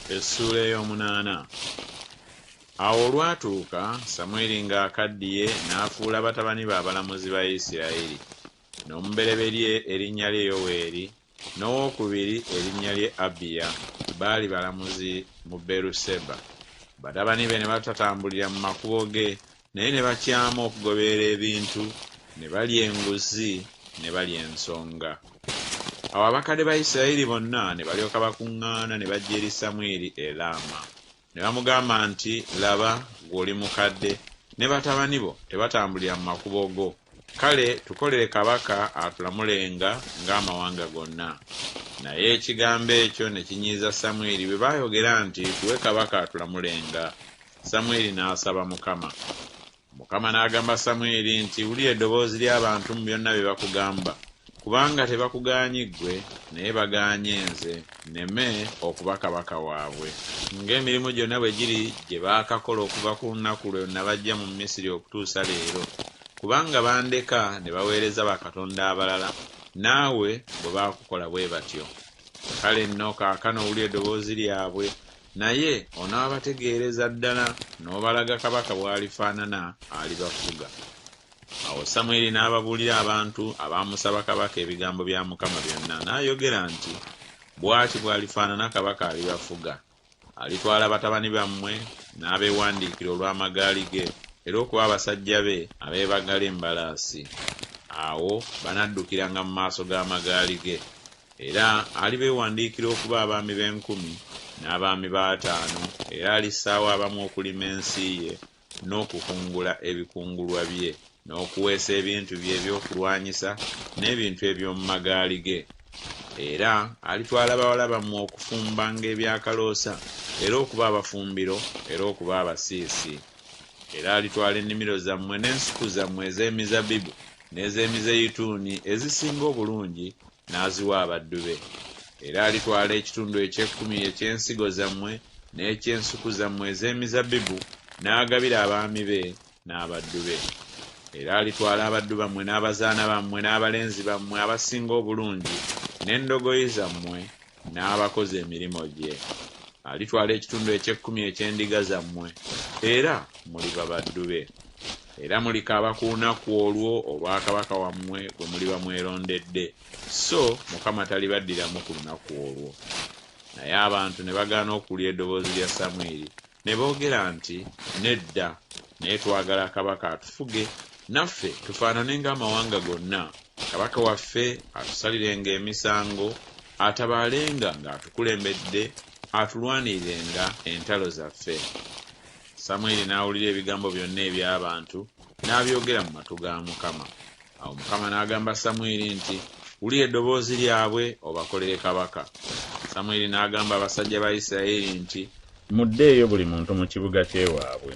Essuula ey'omunaana. Awo olwatuuka Samwiri ng'akaddiye n'afuula batabani be abalamuzi ba Isiraeri. N'omubereberye erinnya lye Yoweeri, n'owokubiri erinnya lye Abiya, baali balamuzi mu Beeruseba. Batabani be ne batatambulira mu makubo ge, naye ne bakyama okugoberera ebintu, ne balya enguzi ne balya ensonga. Awo abakadde ba Isirayiri bonna ne balyoka bakuŋŋaana ne bajja eri Samwiri e Laama. Ne bamugamba nti Laba, ggwe oli mukadde, ne batabani bo tebatambulira mu makubo go, kale tukolere kabaka atulamulenga ng'amawanga gonna. Naye ekigambo ekyo ne kinyiiza Samwiri bwe baayogera nti Tuwe kabaka atulamulenga. Samwiri n'asaba Mukama. Mukama n'agamba Samwiri nti Wulira eddoboozi ly'abantu mu byonna bye bakugamba, kubanga tebakugaanyi ggwe, naye bagaanye nze, nneme okuba kabaka waabwe. Ng'emirimu gyonna bwe giri gye baakakola okuva ku lunaku lwe nabaggya mu Misiri okutuusa leero, kubanga bandeka ne baweereza bakatonda abalala, naawe bwe baakukola bwe batyo. Kale nno kaakano wulira eddoboozi lyabwe, naye onaabategeereza ddala n'obalaga kabaka bw'alifaanana alibafuga. Awo Samwiri n'ababuulira abantu abaamusaba kabaka ebigambo bya Mukama byonna, n'ayogera nti Bw'ati bw'alifaanana kabaka alibafuga, alitwala batabani bammwe n'abeewandiikira olw'amagaali ge, era okuba abasajja be abeebagala embalaasi. Awo banaddukiranga mu maaso g'amagaali ge. Era alibeewandiikira okuba abaami b'enkumi, n'abaami b'ataano, era alissaawo abamu okulima ensi ye, n'okukungula ebikungulwa bye, n'okuweesa ebintu bye eby'okulwanyisa n'ebintu eby'omu magaali ge. Era alitwala bawala bammwe okufumbanga eby'akaloosa, era okuba abafumbiro, era okuba abasiisi. Era alitwala ennimiro zammwe n'ensuku zammwe ez'emizabbibu n'ez'emizeyituuni ezisinga obulungi n'aziwa abaddu be. Era alitwala ekitundu eky'ekkumi eky'ensigo zammwe n'eky'ensuku zammwe ez'emizabbibu n'agabira abaami be n'abaddu be. Era alitwala abaddu bammwe n'abazaana bammwe n'abalenzi bammwe abasinga obulungi n'endogoyi zammwe n'abakoza emirimu gye. Alitwala ekitundu eky'ekkumi eky'endiga zammwe, era muliba baddu be. Era mulikaaba ku lunaku olwo olwa kabaka wammwe gwe muliba mwerondedde, so Mukama talibaddiramu ku lunaku olwo. Naye abantu ne bagaana okuwulira eddoboozi lya Samwiri, ne boogera nti Nedda, naye twagala kabaka atufuge, naffe tufaanane ng'amawanga gonna, kabaka waffe atusalirenga emisango, atabaalenga ng'atukulembedde, atulwanirirenga entalo zaffe. Samwiri n'awulira ebigambo byonna eby'abantu, n'abyogera mu matu ga Mukama. Awo Mukama n'agamba Samwiri nti Wulira eddoboozi lyabwe, obakolere kabaka. Samwiri n'agamba abasajja ba Isiraeri nti. Muddeeyo buli muntu mu kibuga ky'ewaabwe.